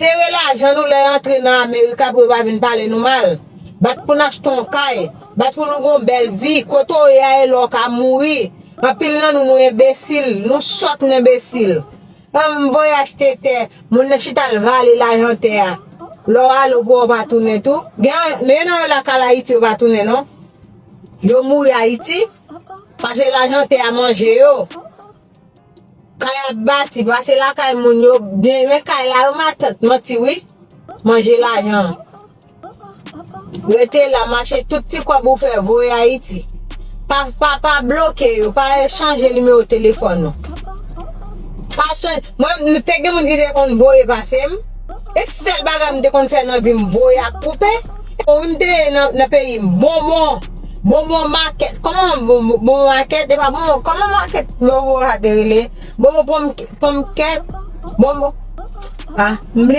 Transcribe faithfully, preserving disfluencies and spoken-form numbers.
Sere lajan nou lè antre nan Amerik apre yo pa vin pale nou mal. Bat pou n achte yon kay, bat pou nou gon bèl vi, kote w ye a e lè w ka mouri. Anpil nan nou nou enbesil, nou sòt nou enbesil. An m voye achte tè, moun nan chita l vale lajan tè a. Lè w ale w pa w pa tounen tou. Gen, gen nan yo la k al Ayiti yo pa tounen non. Yo mouri Ayiti, pase lajan tè a manje yo. Kay ap bati, pase lakay moun yo, byen men kay la yo matant, manti wi. Manje lajan. Rete la, mache tout ti kòb ou fè, voye Ayiti. Pa, pa, pa bloke yo, pa chanje nimewo telefòn ou. Pa chanje, mwen, m te gen moun ki te konn voye pase m. E sèl bagay m te konn fè nan vi m, voye ak koupe. Wi, m te ye nan, nan peyi m. Bonbon. Bonbon makèt. Kòman bonbon, bonbon makèt? E pa bonbon. Kòman makèt bonbon sa te rele? Bonbon pòm, pòmkèt. Bonbon. Ah, m bliye.